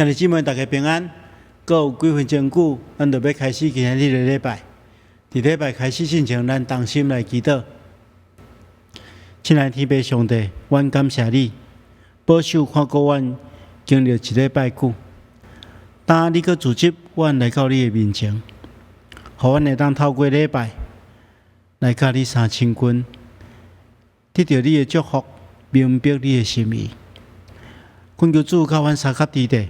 兄弟姊妹，大家平安。閣有幾分鐘久，咱就欲開始今仔日的禮拜。佇禮拜開始進前，咱同心來祈禱。親愛的天父上帝，阮感謝你保守看顧阮經歷一禮拜久。今你閣組織阮來到你的面前，予阮會當透過禮拜來佮你相親近，得著你的祝福，明白你的心意。懇求主佮阮相佮佇咧，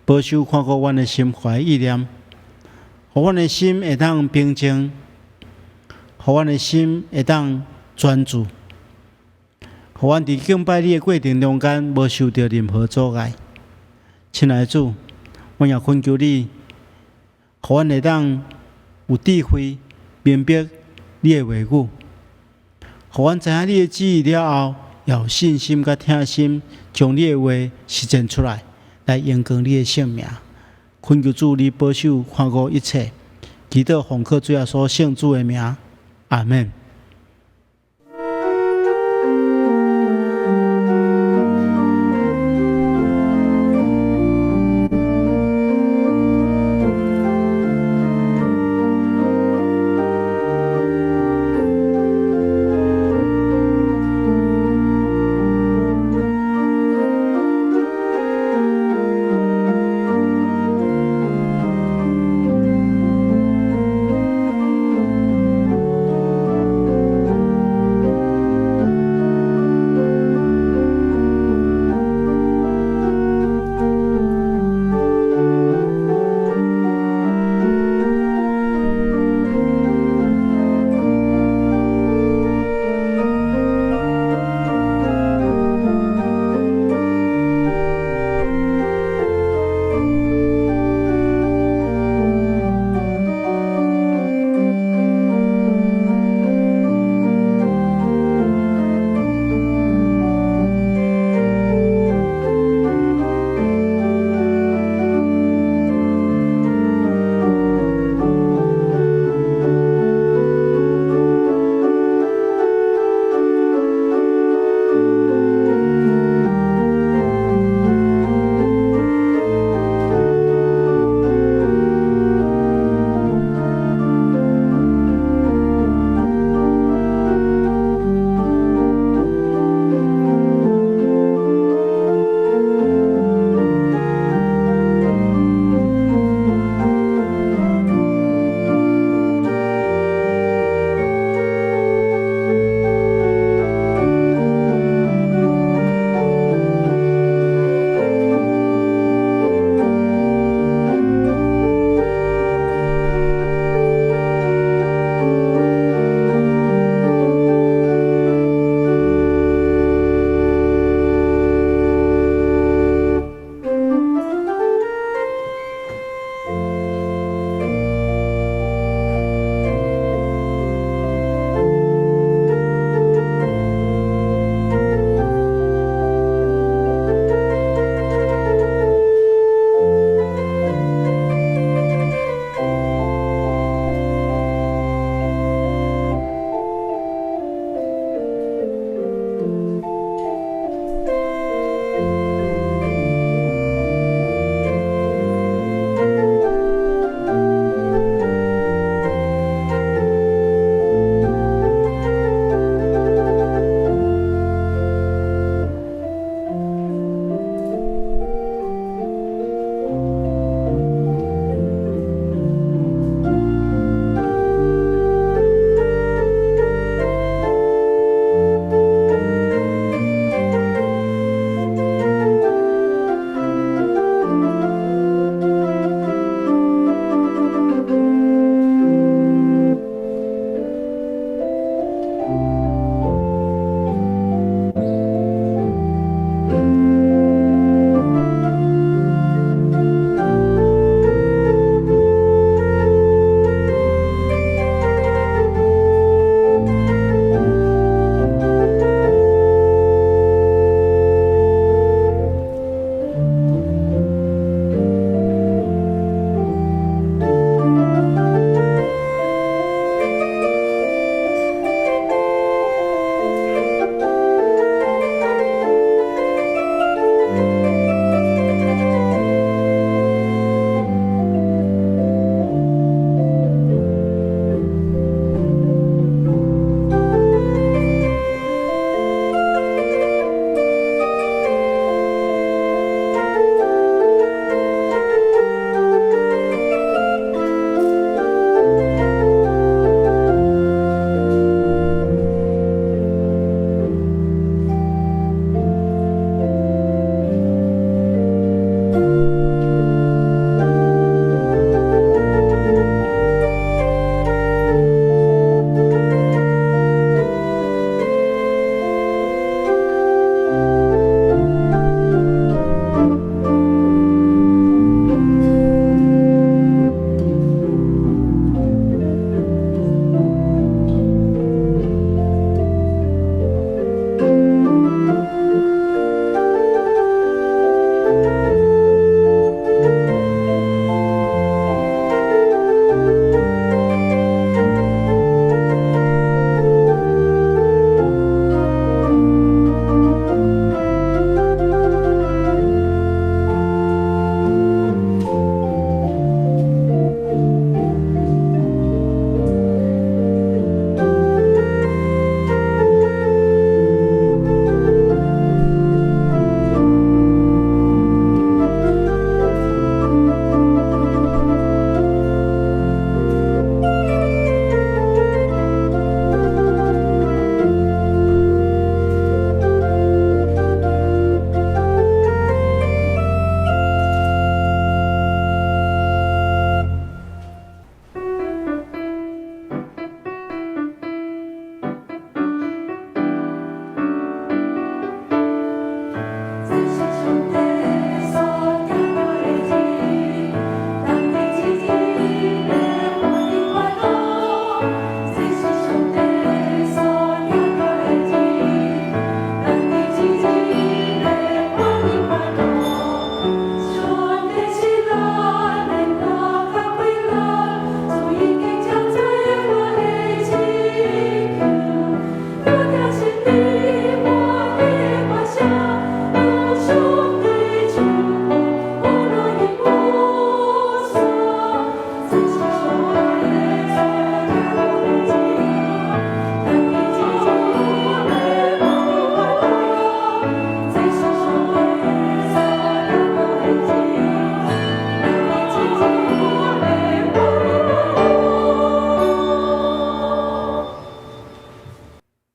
保守看顧阮的心懷意念，予阮的心會當平靜，予阮的心會當專注，予阮佇敬拜你的過程中間無受著任何阻礙。親愛的主，阮也懇求你，予阮會當有智慧明白你的話語，予阮知影你的旨意了後，有信心佮疼心，將你的話實踐出來，來榮光你的聖名。懇求主，你保守看顧一切，祈禱奉靠主耶穌聖子的名，阿們。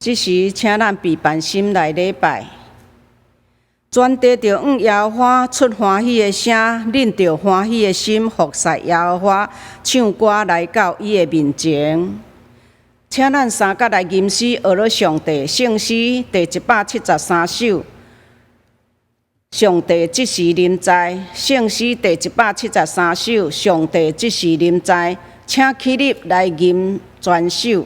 這時，請咱備辦心來禮拜。全地著向耶和華出歡喜的聲，恁著歡喜的心服侍耶和華，唱歌來到伊的面前。請咱三角來吟詩，學了上帝聖詩第173首。上帝這時臨在，聖詩第173首。上帝這時臨在，請起立來吟全首。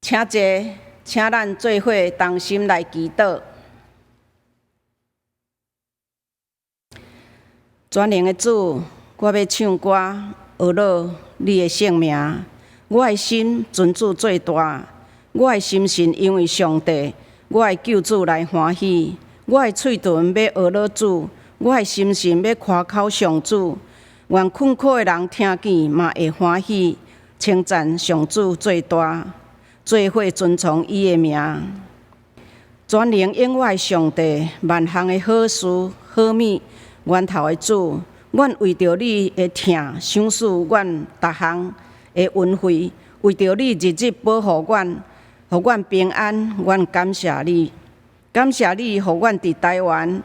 請坐，請咱做伙同心來祈禱。全能的主，我欲唱歌，呵咾你的聖名。我的心尊主做大，我的心神因為上帝，我的救主來歡喜。我的喙唇欲呵咾主，我的心神欲誇口上主。願困苦的人聽見嘛會歡喜，稱讚上主做大。做伙尊崇伊的名，全能永活的上帝，萬項的好事好物，源頭的主，阮為著你的疼，賞賜阮逐項的恩惠，為著你日日保護阮，予阮平安，阮感謝你，感謝你予阮佇台灣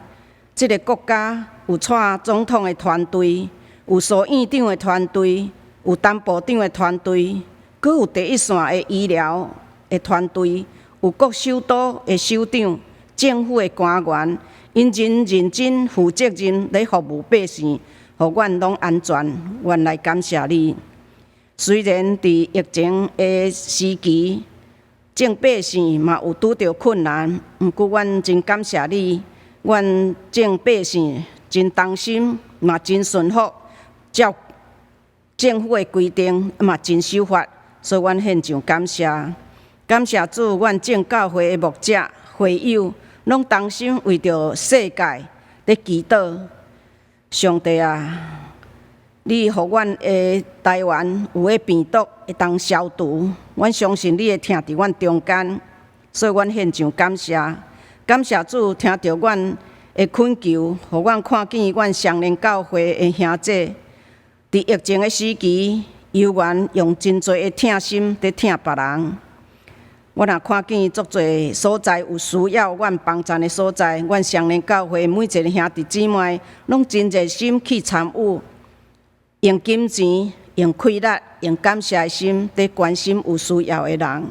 這个國家有蔡總統的團隊，有蘇院長的團隊，有陳部長的團隊。閣有第一線的醫療的團隊，有各首都的首長、政府的官員，𪜶真認真負責任咧服務百姓，予阮攏安全。阮來感謝你。雖然佇疫情的時期，眾百姓嘛有拄著困難，毋過阮真感謝你，阮眾百姓真忠心，嘛真順服，照政府的規定嘛真守法，所以阮獻上感謝。感謝主，阮眾教會的牧者、會友，攏同心為著世界咧祈禱。上帝啊，你予阮的台灣有的病毒會當消除，阮相信你會疼佇阮中間，所以阮獻上感謝。感謝主聽著阮的懇求，予阮看見阮雙連教會的兄弟，佇疫情的時期，猶原用真濟的疼心佇疼別人。我若看見足濟所在有需要阮幫贊的所在，阮雙連教會每一个兄弟姊妹攏真熱心去參與，用金錢、用氣力、用感謝的心，佇關心有需要的人。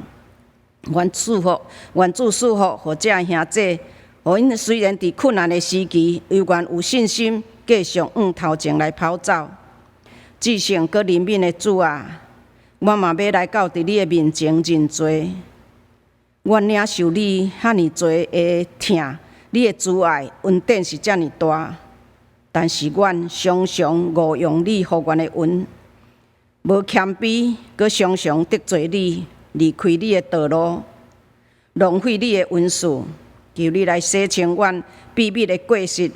願祝福，願主賜福，予這兄弟，予𪜶雖然佇困難的時期，猶原有信心，繼續向頭前來跑走。至聖閣憐憫的主啊，我嘛欲來到佇你的面前認罪。阮領受你遐爾濟的疼，你的慈愛恩典是遮爾大，但是阮常常誤用你予阮的恩，無謙卑，閣常常得罪你，離開你的道路，浪費你的恩賜。求你來洗清阮秘密的過失，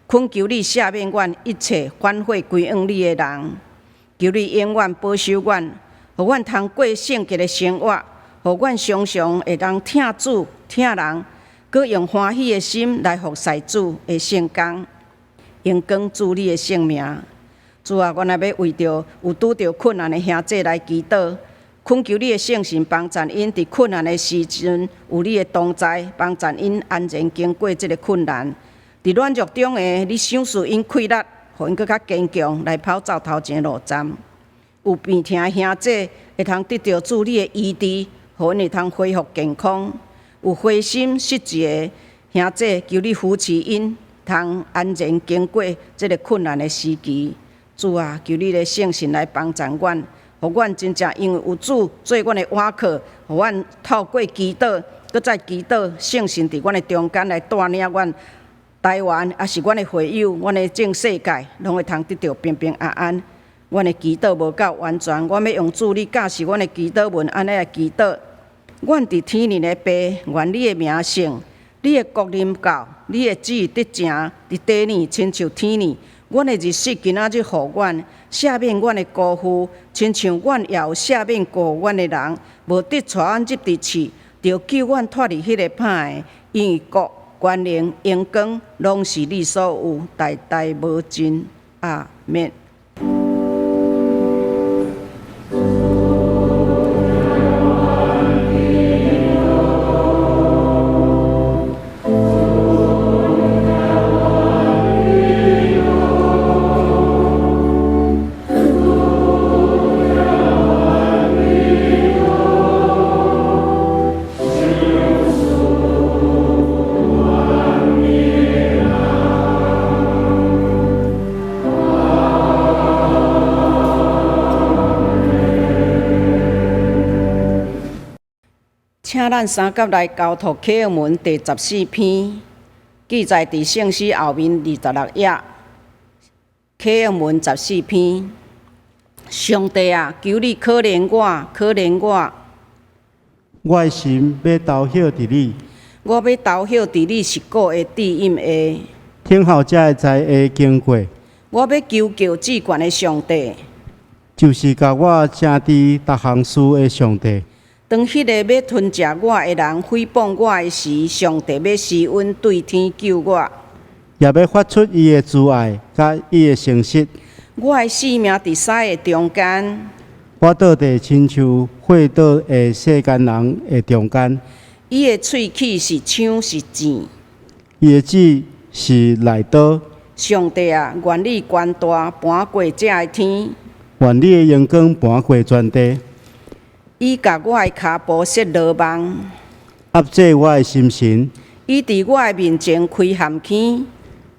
懇求你赦免阮一切反悔歸向你的人。求你永遠保守阮，予阮通過聖潔的生活。予阮常常會當疼主、疼人，閣用歡喜的心來服侍主的聖工，榮光主你的聖名。主啊，阮也欲為著有拄著困難的兄弟來祈禱，懇求你的聖神幫贊𪜶佇困難的時陣有你的同在，幫贊𪜶安然經過這个困難。佇軟弱中的，你賞賜𪜶氣力，予𪜶閣較堅強來跑走頭前的路站。有病疼的兄弟會通得著主你的醫治，予𪜶會通恢復健康。有灰心失志的兄弟，求你扶持𪜶，通安然經過這个困難的時期。主啊，求你的聖神來幫助阮，予阮真正因為有主做阮的倚靠，予阮透過祈禱，閣再祈禱，聖神佇阮的中間來帶領阮台灣，抑是阮的會友，阮的眾世界，攏會通得著平平安安。阮的祈禱無夠完全，我欲用主你教示阮的祈禱文，按呢來祈禱。阮佇天靈的父，願你的名聖，你的國臨到，你的旨意得成，佇地呢親像天呢。阮的日食今仔日予阮，赦免阮的辜負，親像阮也有赦免辜負阮的人，無得帶阮入佇試，著救阮脫離彼个歹的，因為國、權能、榮光，攏是你所有，代代無盡。阿們。請咱三甲來交託啟應文第十四篇，記載佇聖詩後面二十六頁。啟應文十四篇，上帝啊，求你可憐我，可憐我。我的心欲投靠佇你。我欲投靠佇你實古的旨蔭下。等候才會知會經過。我欲求告至懸的上帝。就是共我成治逐項事的上帝。當彼个欲吞食我的人誹謗我的時，上帝欲施恩對天救我。也欲發出伊的慈愛佮伊的誠實。我的性命佇獅的中間。我倒佇親像血倒的世間人的中間。伊的喙齒是槍是箭。伊的舌是利刀。上帝啊，願你權大盤過這个天。願你的榮光盤過全地。伊共我的跤步設羅網，壓制我的心神。伊佇我的面前開陷坑，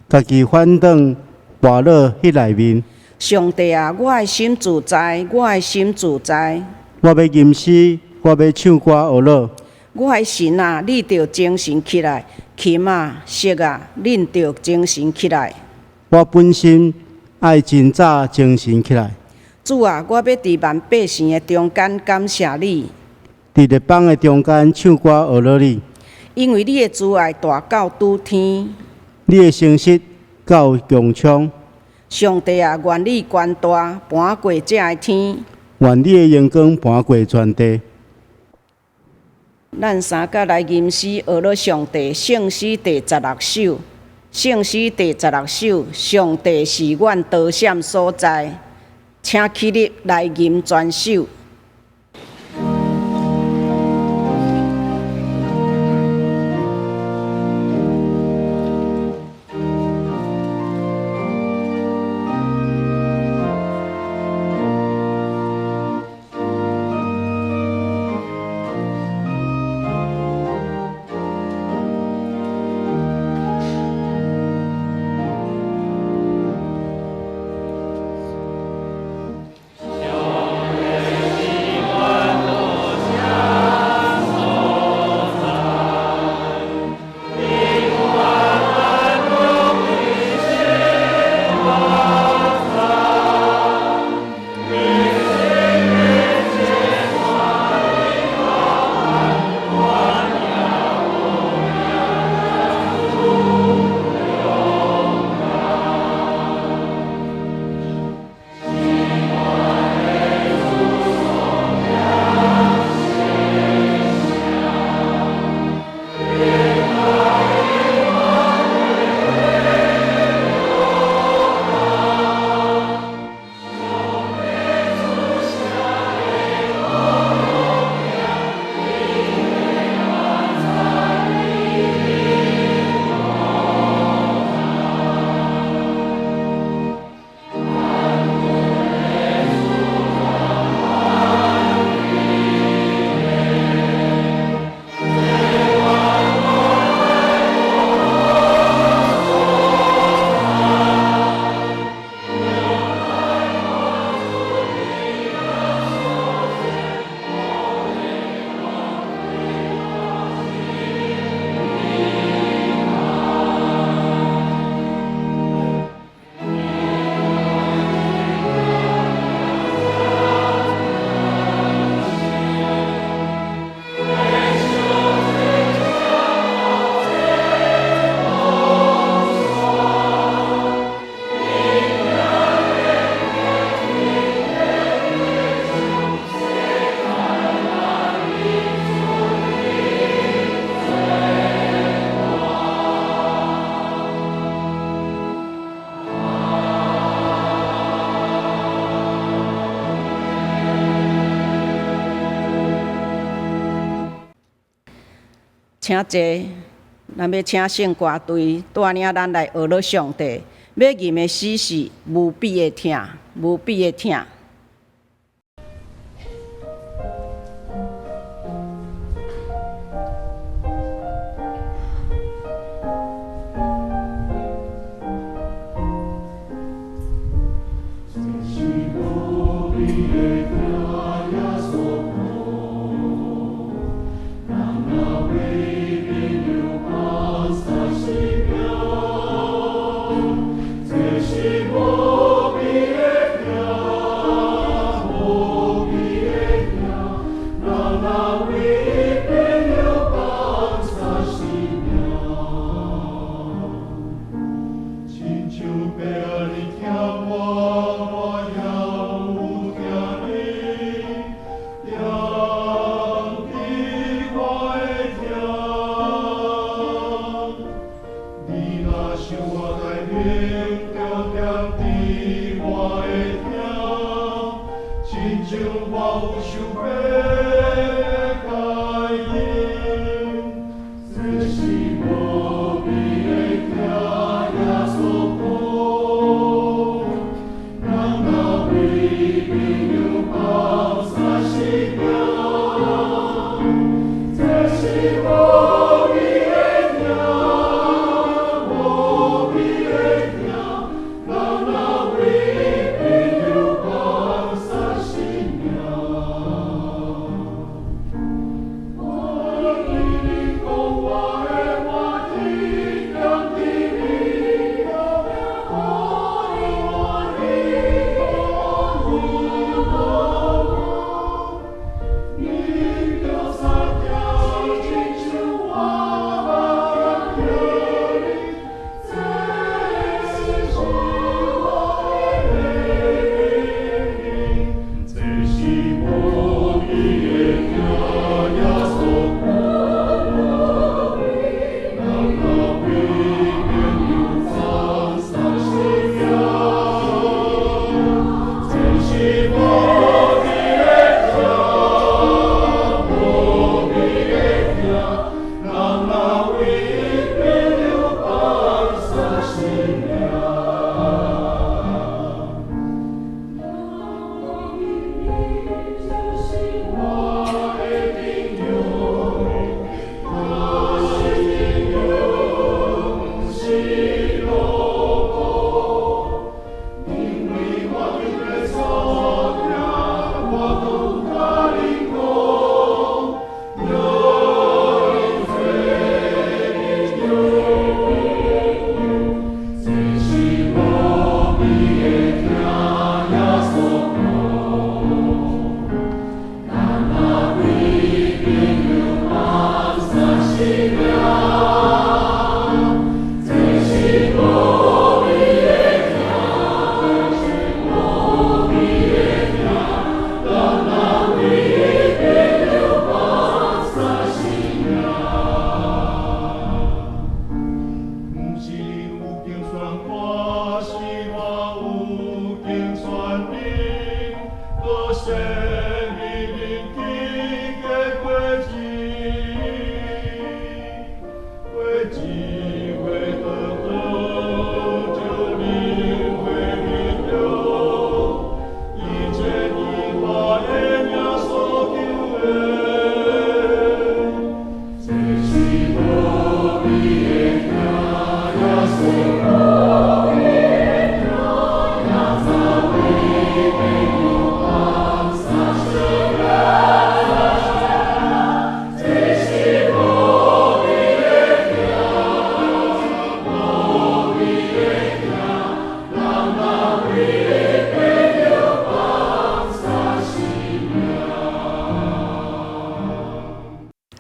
家己反轉跋落彼內面。上帝啊，我的心自在，我的心自在。我欲吟詩，我欲唱歌呵咾。我的神啊，你著精神起來；琴啊、瑟啊，恁著精神起來。我本心愛真早精神起來。主啊，我欲佇萬百姓的中間感謝你。佇列邦的中間唱歌呵咾你。因為你的慈愛大到拄天。你的誠實到穹蒼。上帝啊，願你權大盤過這个天。願你的榮光盤過全地。咱三甲來吟詩呵咾上帝，聖詩第十六首，聖詩第十六首，上帝是阮逃閃所在，請起立來吟全首。請坐，咱欲請聖歌隊帶領咱來呵咾上帝。欲吟的詩是無比的疼，無比的疼。這是無比的疼。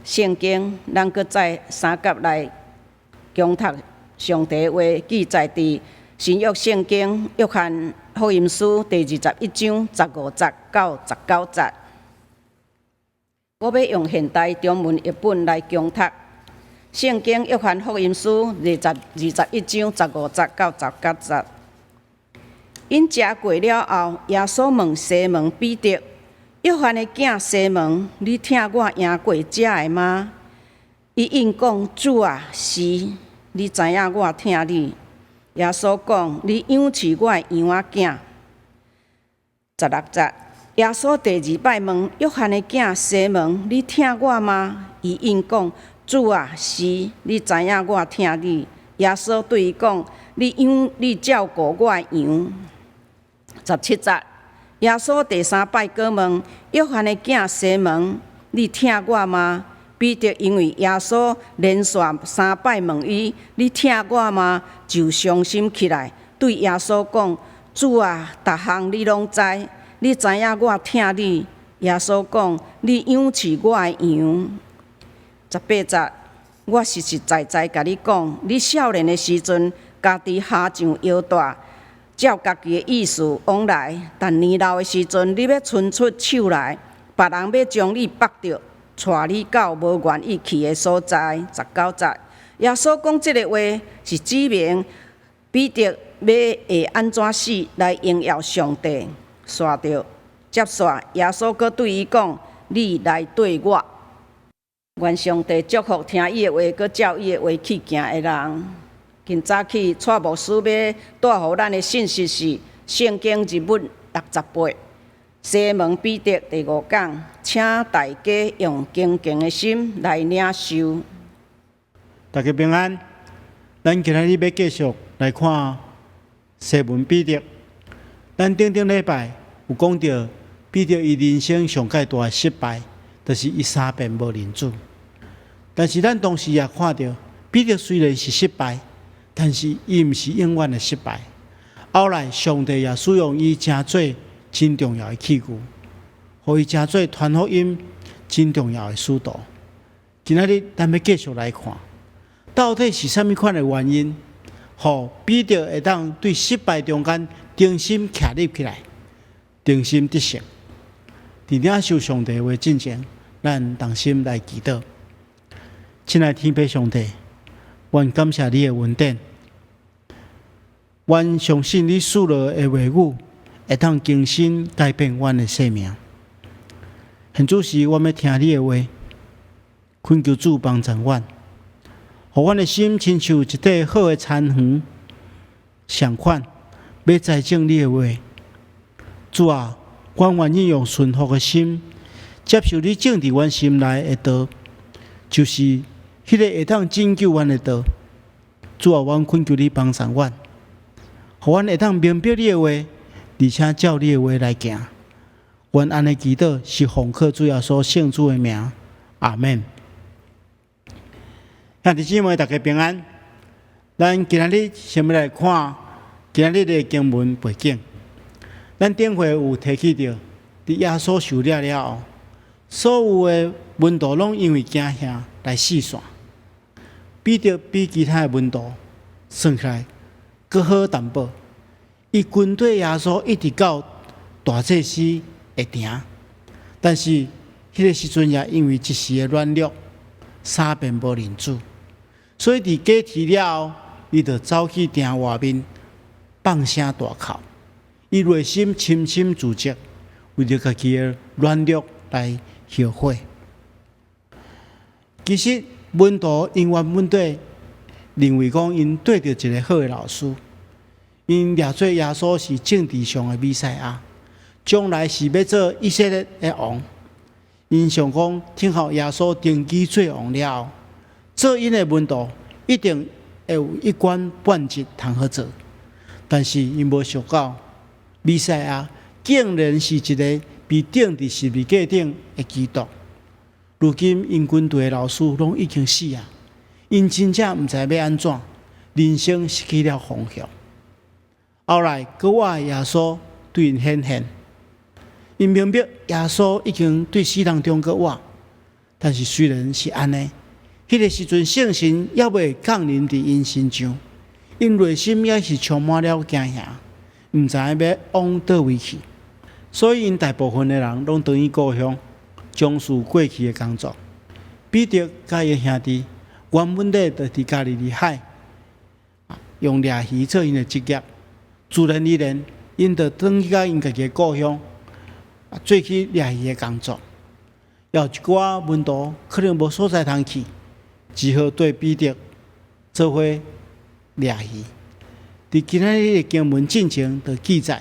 聖經，咱閣再三甲來恭讀上帝話，記載佇新約聖經約翰福音書第21章15節到19節。我欲用現代中文譯本來恭讀聖經約翰福音書21章15節到19節。𪜶食過了後，耶穌問西門彼得：約翰的囝西門，你疼我贏過這个嗎？伊應講：主啊，是，你知影我疼你。耶穌講：你養飼我的羊仔囝。16節，耶穌第二擺問約翰的囝西門：你疼我嗎？伊應講：主啊，是，你知影我疼你。耶穌對伊講：你照顧我的羊。17節，耶穌第三擺閣問約翰的囝西門：你疼我嗎？彼得因為耶穌連續三擺問伊：你疼我嗎？就傷心起來，對耶穌講：主啊，逐項你攏知，你知影我疼你。耶穌講：你養飼我的羊。18節，我實實在在共你講，你少年的時陣，家己哈上腰帶，照家己的意思往來；但年老的時陣，你欲伸出手來，別人欲將你縛著，帶你到無願意去的所在。19節，耶穌講這个話，是指明彼得欲會按怎死來榮耀上帝。煞著接煞，耶穌閣對伊講：你來綴我。願上帝祝福聽伊的話，閣照伊的話去行的人。今早起，蔡牧師欲帶予咱的信息是《聖經人物68》，西門彼得第五講，請大家用恭敬的心來領受。大家平安，咱今仔日欲繼續來看西門彼得。咱頂頂禮拜有講著彼得伊人生上蓋大的失敗，就是伊三遍無認主。但是咱同時也看著彼得雖然是失敗，但是伊毋是永遠的失敗。後來上帝也使用伊成做真重要的器具，予伊成做傳福音真重要的使徒。今仔日咱欲繼續來看，到底是啥物款的原因，予彼得會當對失敗中間重新徛立起來，重新得勝。佇領受上帝話進前，咱同心來祈禱。親愛天父上帝，阮感謝你的恩典，阮相信你賜落的話語會當更新改變阮的生命。現此時，阮欲聽你的話，懇求主幫助阮，予阮的心親像一塊好的田園，仝款欲栽種你的話。主啊，阮願意用順服的心接受你種佇阮心內的道，就是彼个會當拯救阮的道。主啊，阮懇求你幫助阮，予阮會當明白你的話，而且照你的話來行。阮按呢祈禱，是奉靠主耶穌聖子的名，阿們。兄弟姊妹，大家平安。咱今仔日先欲來看今仔日的經文背景。咱頂回有提起著，佇耶穌受掠了後，所有的門徒攏因為驚嚇來四散。彼得比其他的門徒算起來閣好淡薄。伊跟綴耶穌一直到大祭司的埕，但是彼个時陣也因為一時的軟弱，三遍無認主，所以佇過去了後，伊就走去埕外面放聲大哭，伊內心深深自責，為著家己的軟弱來後悔。其實門徒𪜶原本對認為講𪜶綴著一个好的老師，𪜶掠做耶穌是政治上的彌賽亞，將來是欲做以色列的王。𪜶想講，聽候耶穌登基做王了後，做𪜶的門徒一定會有一官半職通好做。但是𪜶無想到，彌賽亞竟然是一个被釘佇十字架頂的基督。如今𪜶跟隨的老師攏已經死啊，𪜶真正毋知欲按怎，人生失去了方向。後來，閣活的耶穌對𪜶顯現，𪜶明白耶穌已經對死人中閣活，但是雖然是按呢，彼个時陣聖神猶未降臨佇𪜶身上，𪜶內心也是充滿了驚嚇，毋知欲往佗位去，所以𪜶大部分的人攏轉去故鄉，從事過去的工作。彼得佮伊兄弟原本咧就佇加利利海，用掠魚做𪜶的職業。自然而然，𪜶就轉去到𪜶家己的故鄉，做起掠魚的工作。有一寡門徒可能無所在通去，只好綴彼得做伙掠魚。佇今仔日的經文進前就記載，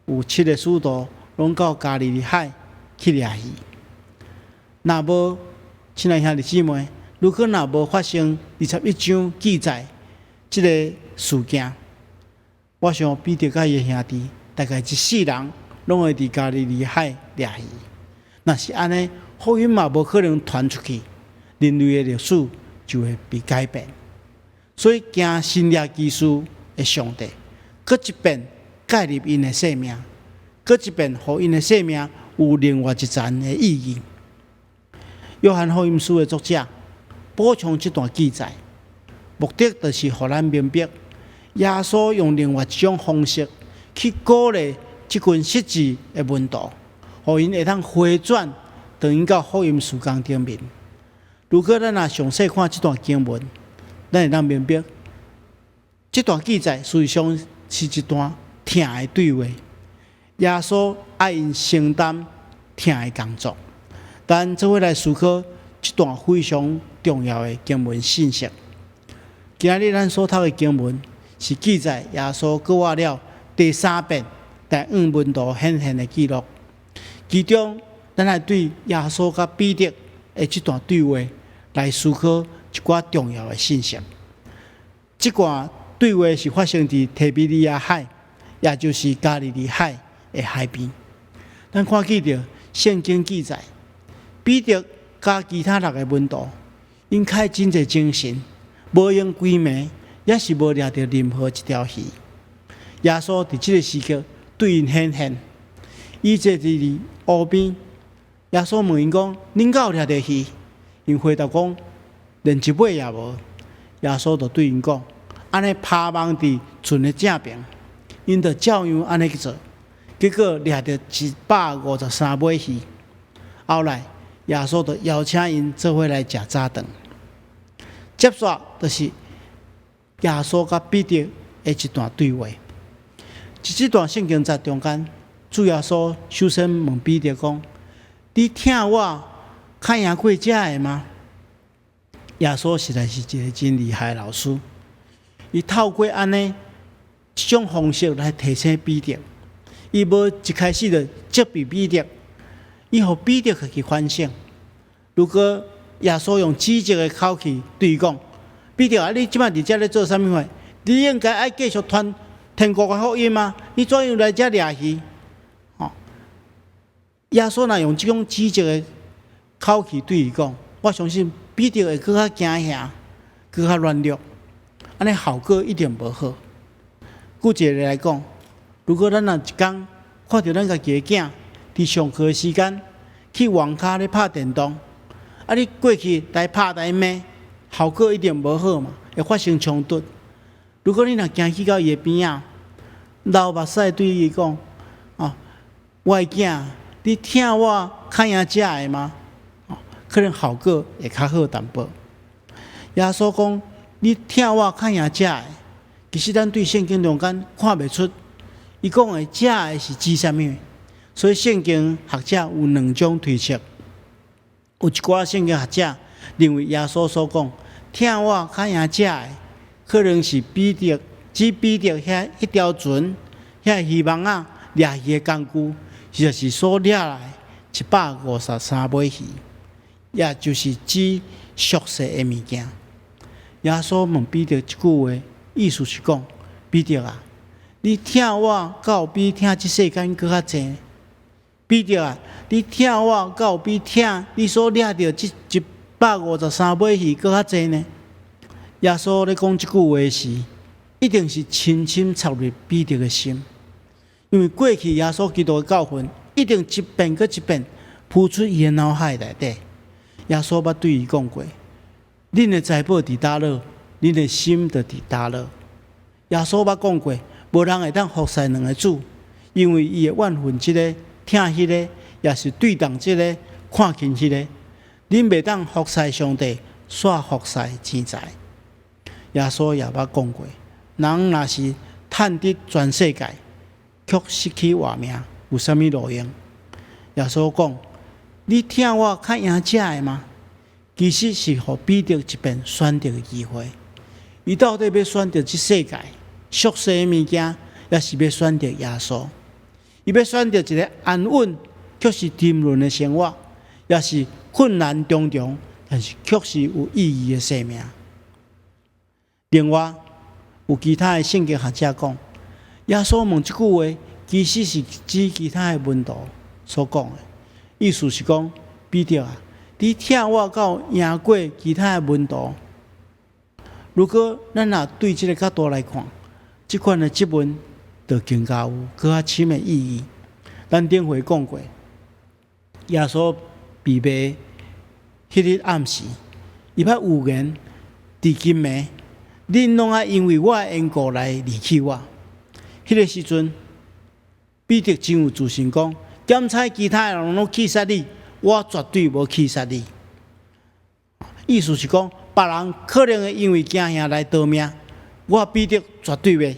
有七个使徒攏到加利利海去掠魚。若無，親愛兄弟姊妹，如果若無發生21章記載這个事件，我想彼得佮伊的兄弟大概一世人攏會佇加利利海掠魚。若是按呢，福音嘛無可能傳出去，人類的歷史就會被改變。所以，行神蹟奇事的上帝，閣一遍介入𪜶的生命，閣一遍予𪜶的生命有另外一層的意義。約翰福音書的作者補充這段記載，目的就是予咱明白，耶穌用另外一種方式去鼓勵這群失志的門徒，予𪜶會當回轉，轉去到福音事工頂面。如果咱若詳細看這段經文，咱會當明白，這段記載事實上是一段疼的對話。耶穌愛𪜶承擔疼的工作。咱做伙來思考這段非常重要的經文信息。今仔日咱所讀的經文是記載耶穌復活了第三遍來向門徒顯現的記錄。其中，咱來對耶穌佮彼得的這段對話來思考一寡重要的信息。這段對話是發生佇提比利亞海，也就是加利利海的海邊。咱看見著聖經記載，彼得佮其他六个門徒，𪜶開真濟精神，無閒規暝，也是無掠著任何一條魚。耶穌佇這个時刻對𪜶顯現，伊坐佇湖邊，耶穌問𪜶講：恁敢有掠著魚？𪜶回答講：連一尾也無。耶穌就對𪜶講：按呢拋網佇船的正爿，𪜶就照樣按呢去做，結果掠著153尾魚。後來耶穌就邀請𪜶做伙來食早頓。接續就是耶穌佮彼得的一段對話。佇這段聖經節中間，主耶穌首先問彼得講：你疼我較贏過這个嗎？耶穌實在是一个真厲害的老師，伊透過按呢這種方式來提醒彼得。伊無一開始就責備彼得，伊予彼得家己反省。如果耶穌用指責的口氣對伊講：彼得啊，你這擺佇遮咧做啥物貨？你應該愛繼續傳天國的福音啊？你怎樣來遮掠魚？吼！耶穌若用這種指責的口氣對伊講，我相信彼得會閣較驚嚇，閣較軟弱，按呢效果一定無好。舉一個例來講，如果咱若一工看著咱家己的囝佇上課時間去網咖咧拍電動，啊，你過去來拍來罵，效果一定無好嘛，會發生衝突。如果你若行去到伊的邊仔，流目屎對伊講：哦，我的囝，你疼我較贏這个嗎？可能效果會較好淡薄。耶穌講：你疼我較贏這个。其實咱對聖經中間看袂出，伊講的這个是指啥物？所以聖經學者有兩種推測。有一寡聖經學者認為耶穌所講疼我較贏這个，可能是彼得指彼得遐彼條船、遐漁網仔掠魚的工具，實在是所掠來153尾魚，也就是指俗世的物件。耶穌問彼得這句話，意思是講：彼得啊，你疼我敢有比疼這世間閣較濟？彼得啊，你疼我敢有比疼你所掠著這153尾魚閣較濟呢？耶穌咧講這句話時，一定是深深插入彼得的心，因為過去耶穌基督的教訓，一定一遍閣一遍浮出伊的腦海內底。耶穌捌對伊講過：恁的財寶佇佗落，恁的心就佇佗落。耶穌捌講過，無人會當服侍兩個主，因為伊會怨恨這个，疼彼个，抑是對待這个，看輕彼个。恁袂當服侍上帝，煞服侍錢財。耶穌也捌講過，人若是趁得全世界，卻失去活命，有啥物路用？耶穌講：你疼我較贏這个嗎？其實是予彼得一遍選擇的機會。伊到底欲選擇這世界俗世的物件，抑是欲選擇耶穌？伊欲選擇一个安穩，卻是沉淪的生活，抑是困難重重，但是卻是有意義的生命。另外，有其他的聖經學者講，耶穌問這句話，其實是指其他的門徒所講的，意思是講，彼得啊，你疼我敢有贏過其他的門徒？如果咱若對這个角度來看，這款的質問就更加有閣較深的意義。咱頂回講過，耶穌被賣彼日暗時，伊捌預言佇今暝，恁攏愛因為我的緣故來離棄我。彼个時陣，彼得真有自信講：檢採其他的人攏棄殺你，我絕對無棄殺你。意思是講，別人可能會因為驚嚇來逃命，我彼得絕對袂。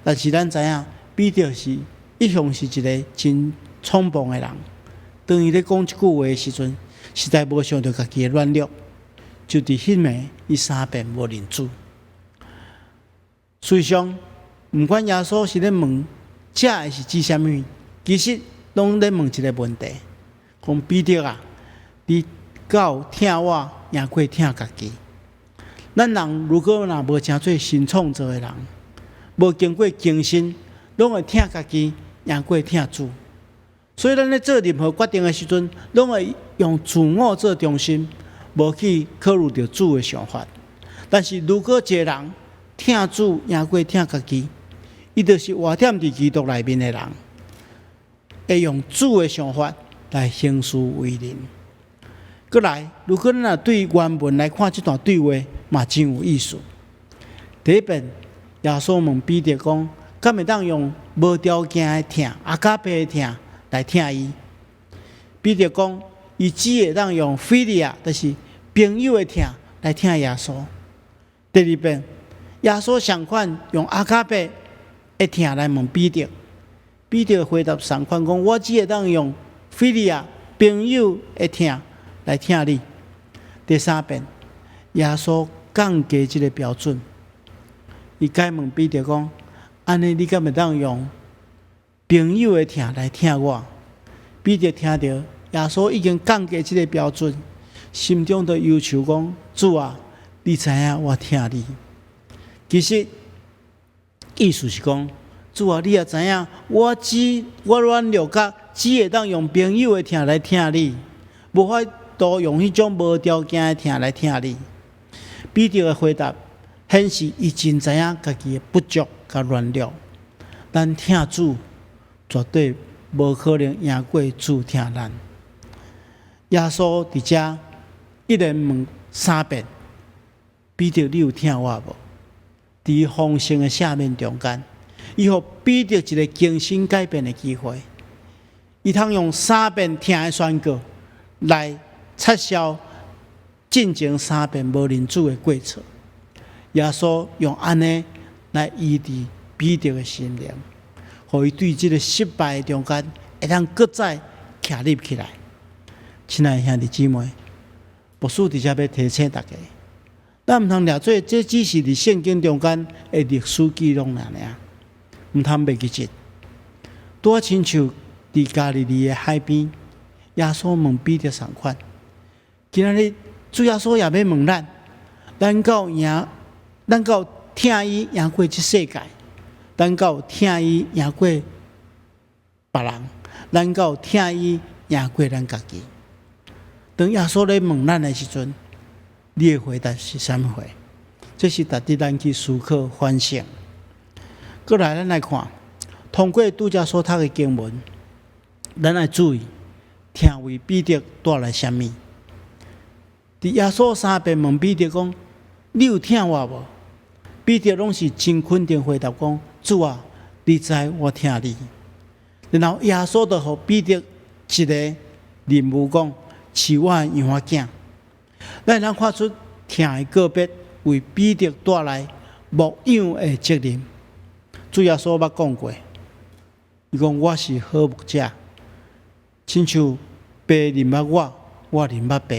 但是咱知影，彼得是一向是一个真衝動的人。當伊咧講這句話的時陣，實在無想著家己的軟弱，就佇彼暝，伊三遍無認主。事實上，毋管耶穌是咧問這个是指啥物，其實攏咧問一个問題：講彼得啊，你敢有疼我贏過疼家己？咱人如果若無成做新創造的人，無經過更新，攏會疼家己贏過疼主。所以咱咧做任何決定的時陣，攏會用自我做中心，無去考慮著主的想法。但是如果一个人疼主贏過疼家己，伊就是活踮佇基督內面的人，會用主的想法來行事為人。閣來，如果咱若對原文來看這段對話，嘛真有意思。第一遍，耶穌問彼得講：敢會當用無條件的疼、阿加貝的疼來疼伊？彼得講，伊只會當用菲利亞，就是朋友的疼來疼耶穌。第二遍，耶穌相款用阿加貝的疼來問彼得，彼得回答相款講：我只會當用菲利亞朋友的疼來疼你。第三遍，耶穌降低這个標準，伊改問彼得講：按呢，你敢會當用朋友的疼來疼我？彼得聽著耶穌已經降低這个標準，心中就憂愁講：主啊，你知影我疼你。其實意思是講，主啊，你也知影，我只我軟弱甲只會當用朋友的疼來疼你，無法度用彼種無條件的疼來疼你。彼得的回答顯示伊真知影家己的不足佮軟弱。咱疼主絕對無可能贏過主疼咱。耶穌佇遮一連問三遍，彼得，你有疼我無？佇豐盛的赦免中間，伊予彼得一个更新改變的機會。伊通用三遍疼的宣告來撤銷進前三遍無認主的過錯。耶穌用按呢來醫治彼得的心靈，予伊對這个失敗中間會當閣再徛立起來。親愛的兄弟姊妹，牧師佇遮欲提醒大家，咱毋通掠做這只是佇聖經中間的歷史記錄爾爾，毋通袂記得。拄仔親像佇加利利的海邊，耶穌問彼得仝款。今仔日主耶穌也欲問咱，咱敢有贏，咱敢有疼伊贏過這世界，咱敢有疼伊贏過別人，咱敢有疼伊贏過咱家己。當耶穌咧問咱的時陣，你的回答是啥物話？這是值得咱去思考反省。閣來，咱來看，通過拄才所讀的經文，咱愛注意，疼為彼得帶來啥物？佇耶穌三遍問彼得講：你有疼我無？彼得攏是真肯定回答講：主啊，你知我疼你。然後耶穌就予彼得一個任務講：飼我的羊仔囝。咱通看出疼的告別為彼得帶來牧養的責任。主耶穌捌講過，伊講我是好牧者，親像爸認捌我，我認捌爸。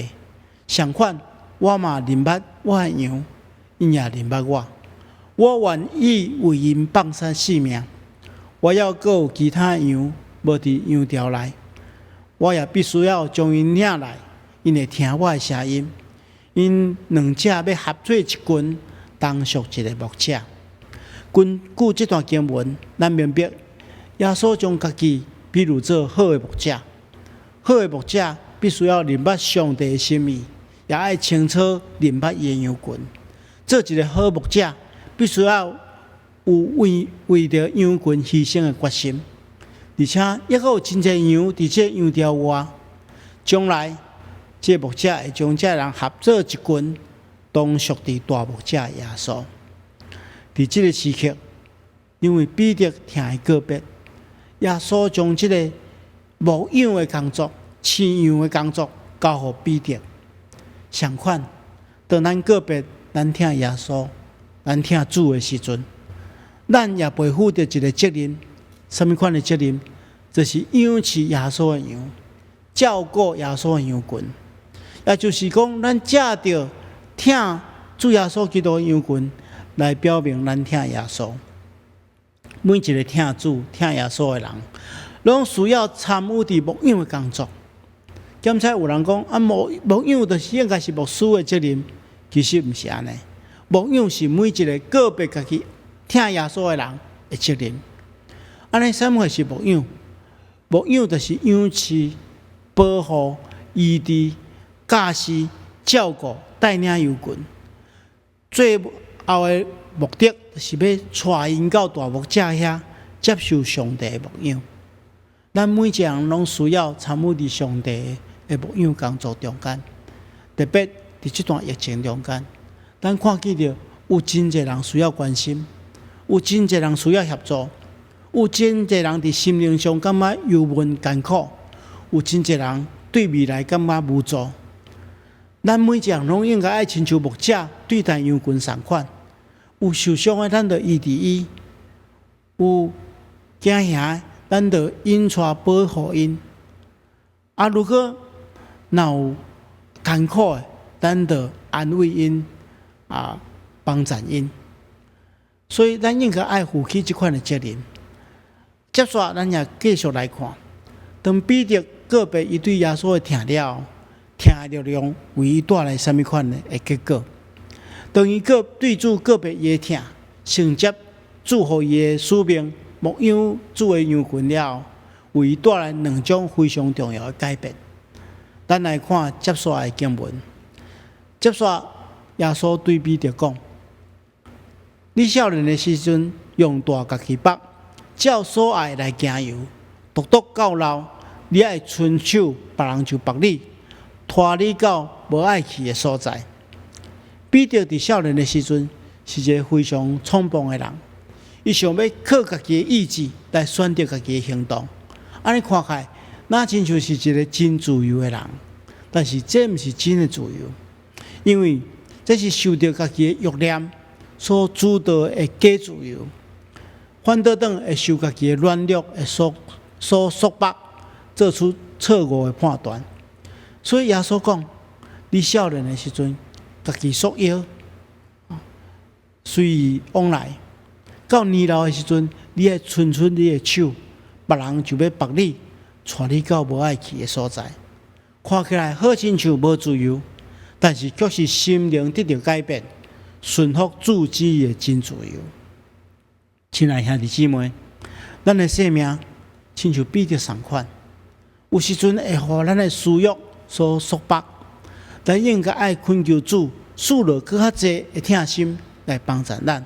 相款，我嘛認捌我的羊，𪜶也認捌我。我願意為𪜶放捨性命。我猶閣有其他羊無佇羊牢內，我也必須要將𪜶領來，𪜶會聽我的聲音。𪜶兩者欲合做一群，同屬一个牧者。根據這段經文，咱明白耶穌將家己比喻做好的牧者。好的牧者必須要認捌上帝的心意，也愛清楚認捌伊的羊群。做一个好牧者，必須要有為為著羊群犧牲的決心，而且猶閣有真濟羊佇這羊牢外。將來，這個牧者會將這人合做一群，同屬佇大牧者耶穌。佇這个時刻，因為彼得疼的告別，耶穌將這个牧養的工作、飼羊的工作交予彼得。相款，當咱告別咱疼耶穌、咱疼主的時陣，咱也背負著一个責任。啥物款的責任？就是養飼耶穌的羊，照顧耶穌的羊群。也就是講，咱藉著疼主耶穌基督的羊群，來表明咱疼耶穌。每一个疼主、疼耶穌的人，攏需要參與佇牧養的工作。兼且有人講啊，牧牧養就是應該是牧師的責任，其實毋是按呢。牧養是每一个告別家己疼耶穌的人的責任。按呢，啥物是牧養？牧養就是養飼、保護、醫治、教示、照顧、帶領羊群。最後的目的，就是欲帶𪜶到大牧者遐接受上帝的牧養。咱每一个人攏需要參與佇上帝的牧養工作中間，特別佇這段疫情中間，咱看見著有真濟人需要關心，有真濟人需要協助，有真濟人佇心靈上感覺憂悶艱苦，有真濟人對未來感覺無助。咱每一個人攏應該愛親像牧者對待羊群仝款，有受傷的，咱就醫治伊；有驚嚇的，咱就引帶保護𪜶。啊，如果若有艱苦的，咱就安慰𪜶，啊，幫贊𪜶。所以，咱應該愛負起這款的責任。接續，咱也繼續來看，當彼得告別伊對耶穌的疼了，疼的力量為伊帶來啥物款的結果？當伊告對主告別伊的疼，承接主予伊的使命，牧養主的羊群了，為伊帶來兩種非常重要的改變。咱來看接續的經文。接續耶穌對彼得講：你少年的時陣，用帶家己縛，照所愛來行遊，獨獨到老，你愛伸手，別人就縛你，拖你到無愛去的所在。彼得佇少年的時陣是一個非常衝動的人，伊想欲靠家己的意志來選擇家己的行動。按呢看起來，若親像是一個真自由的人，但是這毋是真的自由，因為這是受著家己的慾念所主導的假自由，反倒轉會受家己的軟弱的所束縛，做出錯誤的判斷。所以耶穌講：你少年的時陣，家己束腰，隨意往來；到年老的時陣，你愛伸出你的手，別人就欲縛你，帶你到無愛去的所在。看起來好親像無自由，但是卻是心靈得著改變，順服主旨意的真自由。親愛兄弟姊妹，咱的生命親像彼得仝款，有時陣會予咱的私欲所束縛，咱應該愛懇求主賜落閣較濟的疼心來幫助咱，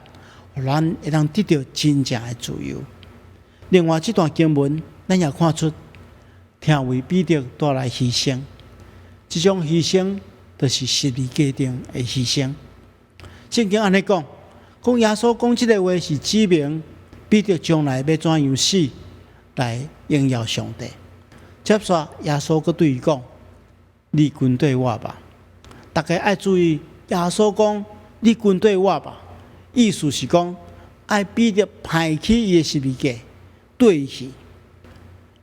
予咱會當得著真正的自由。另外，這段經文咱也看出，疼為彼得帶來犧牲，這種犧牲就是十字架頂的犧牲。聖經按呢講，講耶穌講這个話是指明彼得將來欲怎樣死來榮耀上帝。接續耶穌閣對伊講：你跟綴我吧。大家愛注意，耶穌講你跟綴我吧，意思是講愛彼得拋棄伊的十字架，綴伊去。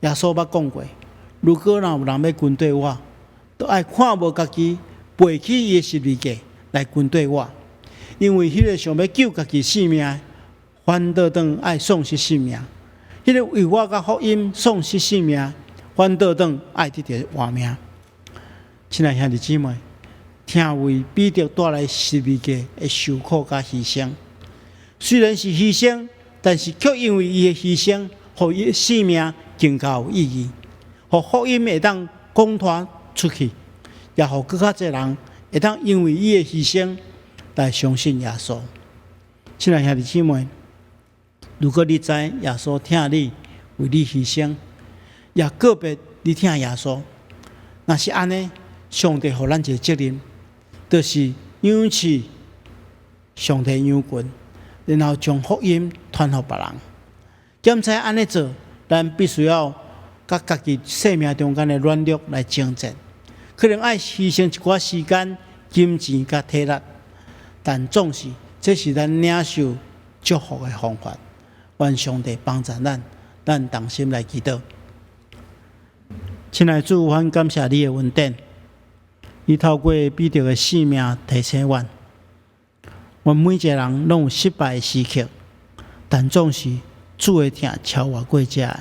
耶穌捌講過，如果若有人欲跟綴我，就愛看無家己，背起伊的十字架來跟綴我。因為彼个想欲救家己性命，反倒轉愛喪失性命；彼个為我佮福音喪失性命，反倒轉愛得著活命。親愛兄弟姊妹，疼為彼得帶來十字架的受苦佮犧牲，雖然是犧牲，但是卻因為伊的犧牲，予伊的性命更加有意義，予福音會當講傳出去，也予閣較濟人會當因為伊的犧牲來相信耶穌。親愛兄弟姊妹，如果你知耶穌疼你，為你犧牲，也告別你疼耶穌，若是按呢，上帝予咱一個責任，就是養飼上帝羊群，然後將福音傳予別人。兼且按呢做，咱必須要佮家己生命中間的軟弱來爭戰，可能愛犧牲一寡時間、金錢佮體力，但總是這是咱領受祝福的方法。願上帝幫助咱，咱同心來祈禱。親愛的主，阮感謝你的恩典，你透過彼得的性命提醒阮，阮每一個人攏有失敗的時刻，但總是主的疼超越過這个。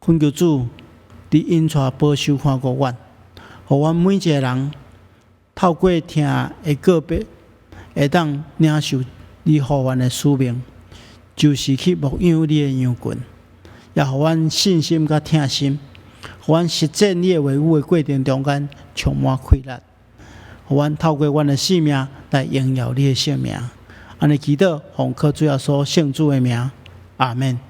懇求主，你引帶保守看顧阮，予阮每一個人透過疼的告別，會當領受你予阮的使命，就是去牧養你的羊群，也予阮信心佮疼心，予阮實踐你的話語的過程中間充滿氣力，予阮透過阮的性命來榮耀你的聖名。按呢祈禱，奉靠主耶穌聖子的名，阿們。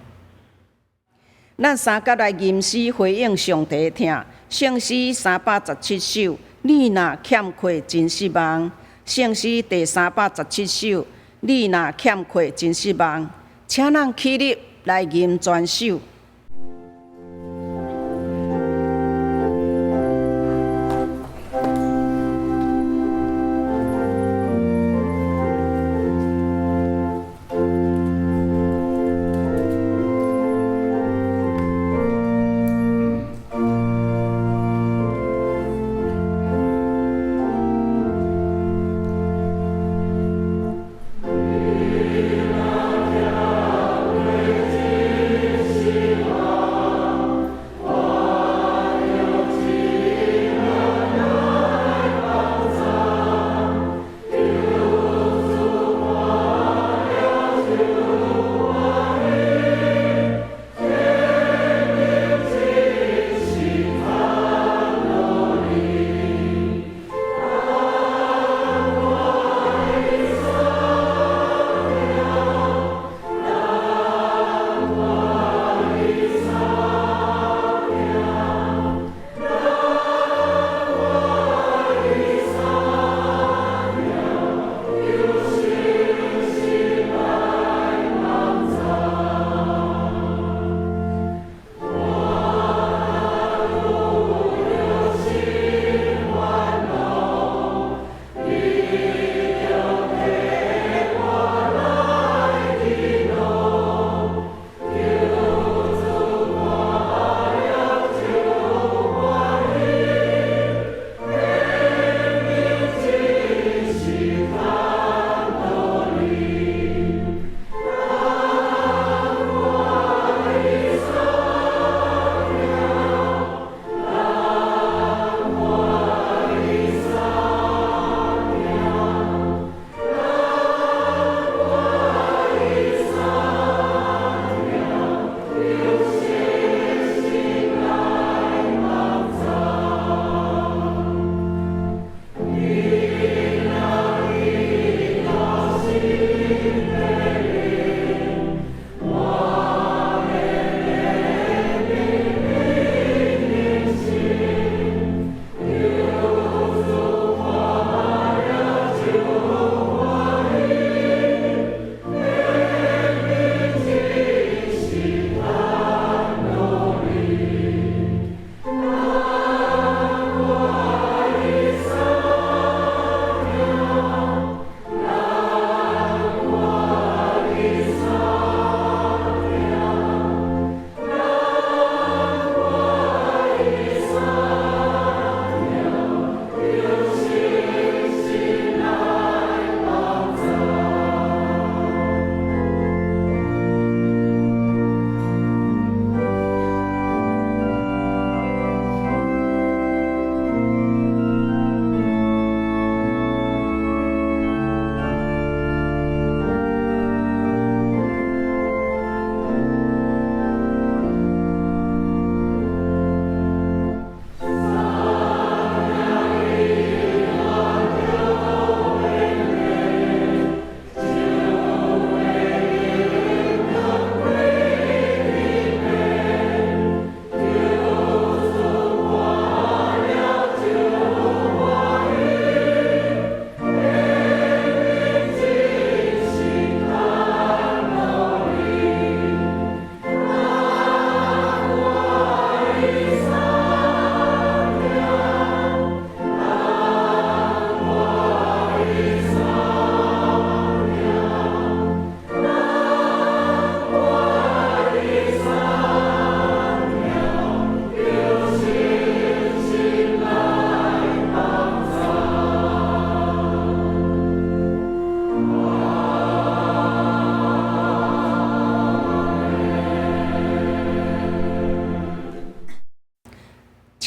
咱三甲來吟詩回應上帝疼，聖詩317首，你若欠缺真失望。聖詩第317首，你若欠缺真失望，請咱起立來吟全首。你若欠缺真失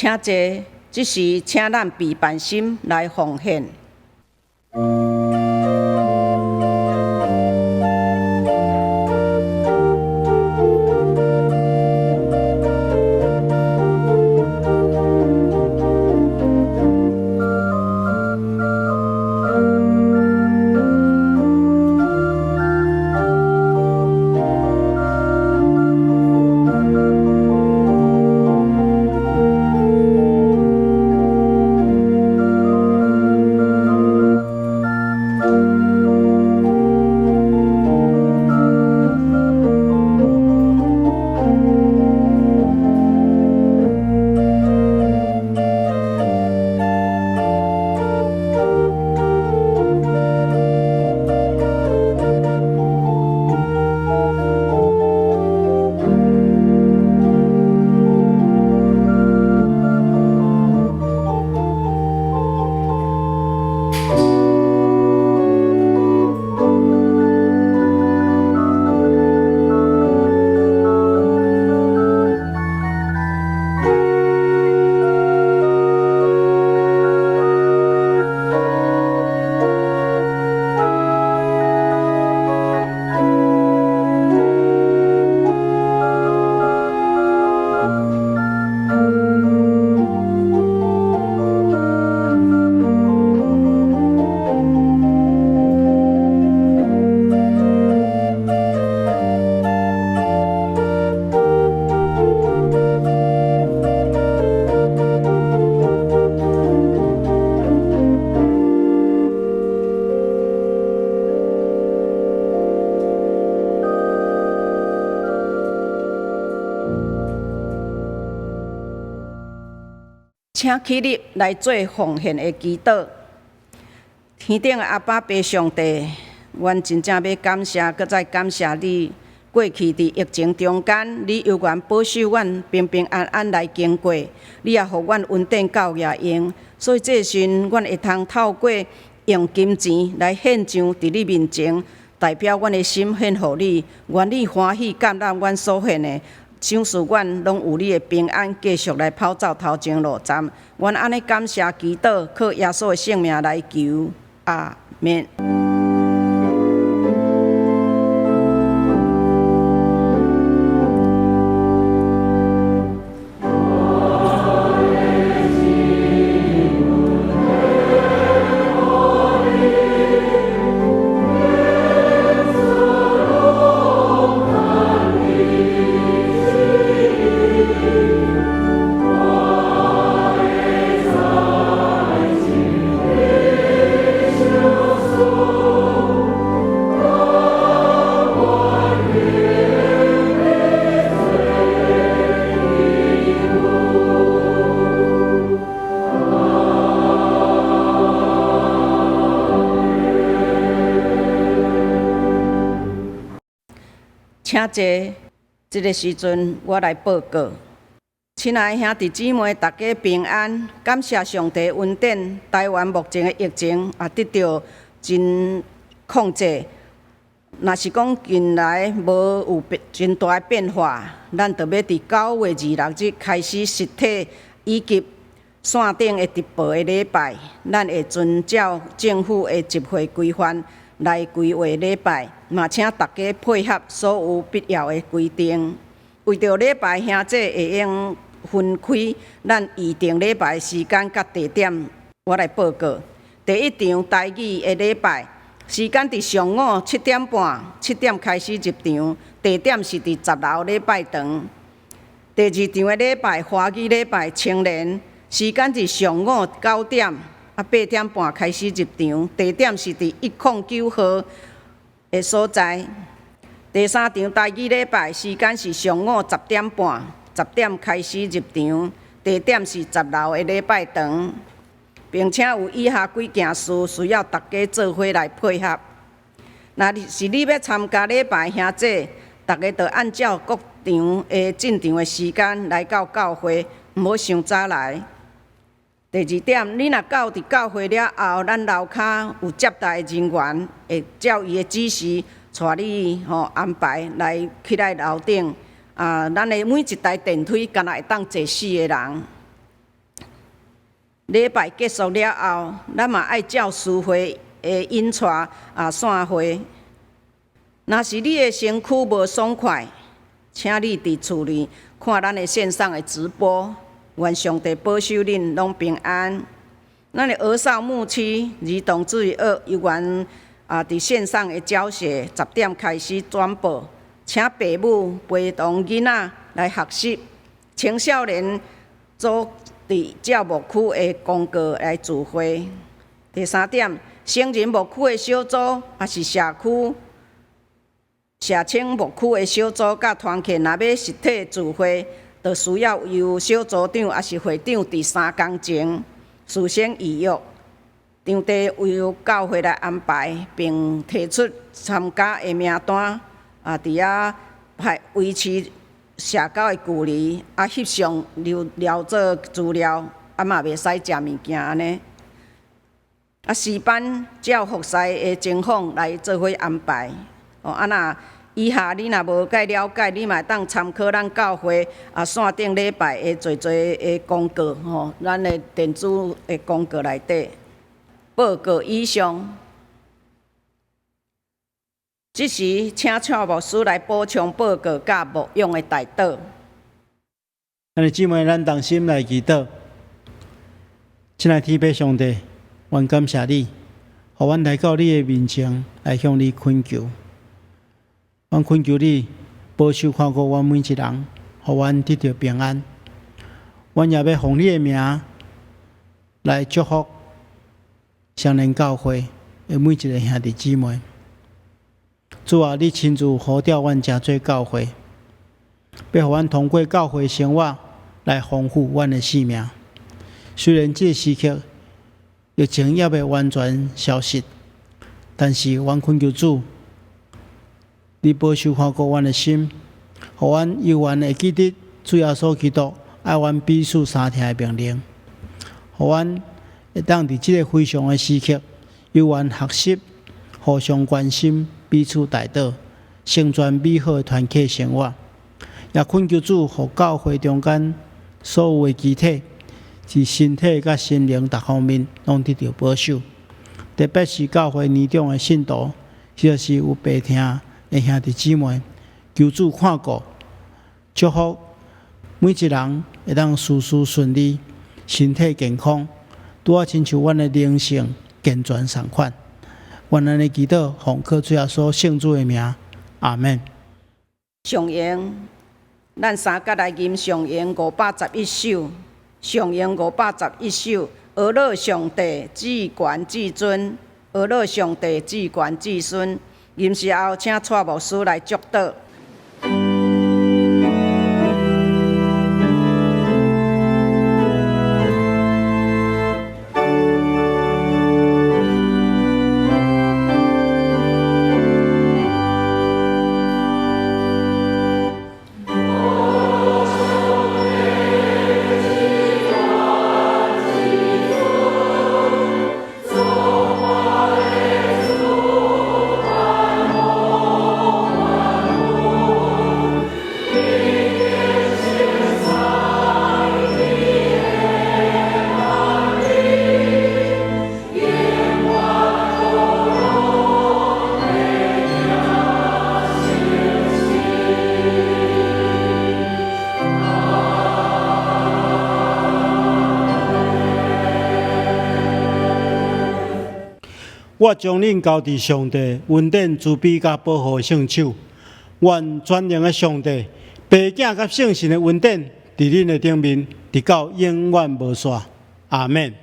請坐，這時請咱備辦心來奉獻。請起立來做奉獻的祈禱。天頂的阿爸父上帝，阮真正欲感謝，閣再感謝你。過去佇疫情中間，你猶原保守阮平平安安來經過，你也予阮恩典夠額用，所以這時阮會通透過用金錢來獻上佇你面前，代表阮的心獻予你，願你歡喜接納阮所獻的。賞賜阮攏有你的平安，繼續來跑走頭前路站。阮按呢感謝祈禱，靠耶穌的聖名來求，阿們。請坐，這个時陣我來報告。親愛的兄弟姊妹，大家平安，感謝上帝恩典。台灣目前的疫情也得到真控制。若是講近來無有真大的變化，咱就欲佇9月26日開始實體以及線頂的直播的禮拜。咱會遵照政府的集會規範來規劃禮拜，嘛請大家配合所有必要的規定。為著禮拜兄弟會用分開，咱預定禮拜時間佮地點，我來報告。第一場台語的禮拜時間佇上午7點半，7點開始入場，地點是佇10樓禮拜堂。第二場的禮拜華語禮拜青年時間佇上午9點，8點半開始入場，地點是佇109號的所在。第三場台語禮拜時間是上午10點半，10點開始入場，地點是10樓的禮拜堂，並且有以下幾件事需要大家做伙來配合。若是你欲參加禮拜兄弟，逐家就按照各場的進場的時間來到教會，毋好傷早來。第二點，你若到佇教會了後，咱樓跤有接待的人員會照伊的指示，帶你吼安排來起來樓頂。啊，咱的每一台電梯敢若會當坐四個人。禮拜結束了後，咱嘛愛照司會的引帶散會。若是你的身軀無爽快，請你佇厝裡看咱的線上的直播。願上帝保守恁攏平安。咱的兒少牧區兒童主日學猶原佇線上的教學，10點開始轉播，請爸母陪同囡仔來學習。青少年組佇教牧區的公告來聚會。第三點，成人牧區的小組，抑是社區、社青牧區的小組佮團契，若欲實體聚會，就需要由小組長抑是會長佇3工前事先預約，場地由教會來安排，並提出參加的名單，佇遐派維持社交的距離，翕相留留做資料，嘛袂使食物件按呢。詩班照服侍的情況來做伙安排。哦，若以下你若無蓋了解，你嘛會當參考咱教會線頂禮拜的濟濟的公告吼，咱的電子的公告內底報告以上。這時，請蔡牧師來補充報告佮牧養的代禱。兄弟姊妹，咱同心來祈禱。親愛天父上帝，阮感謝你，予阮來到你的面前來向你懇求。阮懇求你保守看顧阮每一人，予阮得著平安。阮也欲奉你的名來祝福雙連教會的每一个兄弟姊妹。主啊，你親自呼召阮成做教會，欲予阮通過教會生活來豐富阮的生命。雖然這个時刻疫情猶未完全消失，但是阮懇求主，你保守看顧阮的心，予阮猶原會記得主耶穌基督愛阮彼此相疼的命令，予阮會當佇這個非常的時刻，猶原學習互相關心、彼此代禱、成全美好的團契生活。也懇求主，予教會中間所有的肢體，佇身體佮心靈逐方面攏得著保守。特別是教會年長的信徒，或者是有病痛的兄弟姊妹，求主看顧，祝福每一人會當事事順利，身體健康，拄仔親像阮的靈性健全仝款。願咱的祈禱，奉靠主耶穌聖子的名，阿們。上詠，咱三甲來吟上詠511首，上詠511首，呵咾上帝至懸至尊，呵咾上帝至懸至尊。吟詩後，請蔡牧師來祝禱。我將恁交佇上帝恩典、慈悲佮保護的聖手。願全能的上帝、父子佮聖神的恩典，佇恁的頂面，直到永遠無煞。阿們。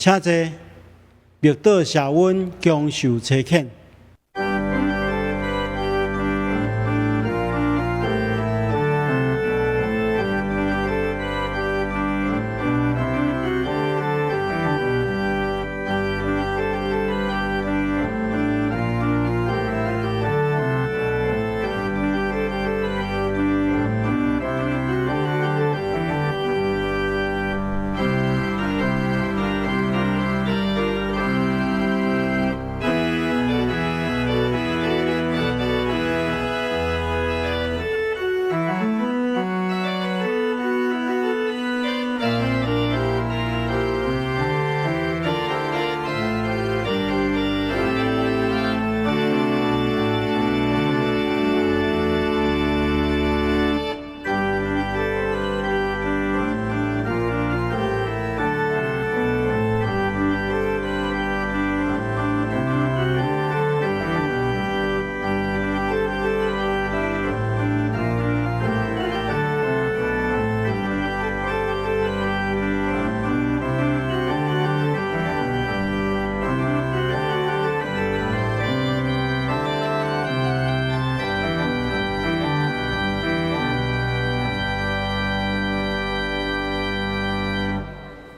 請坐，默禱舍溫享受差遣。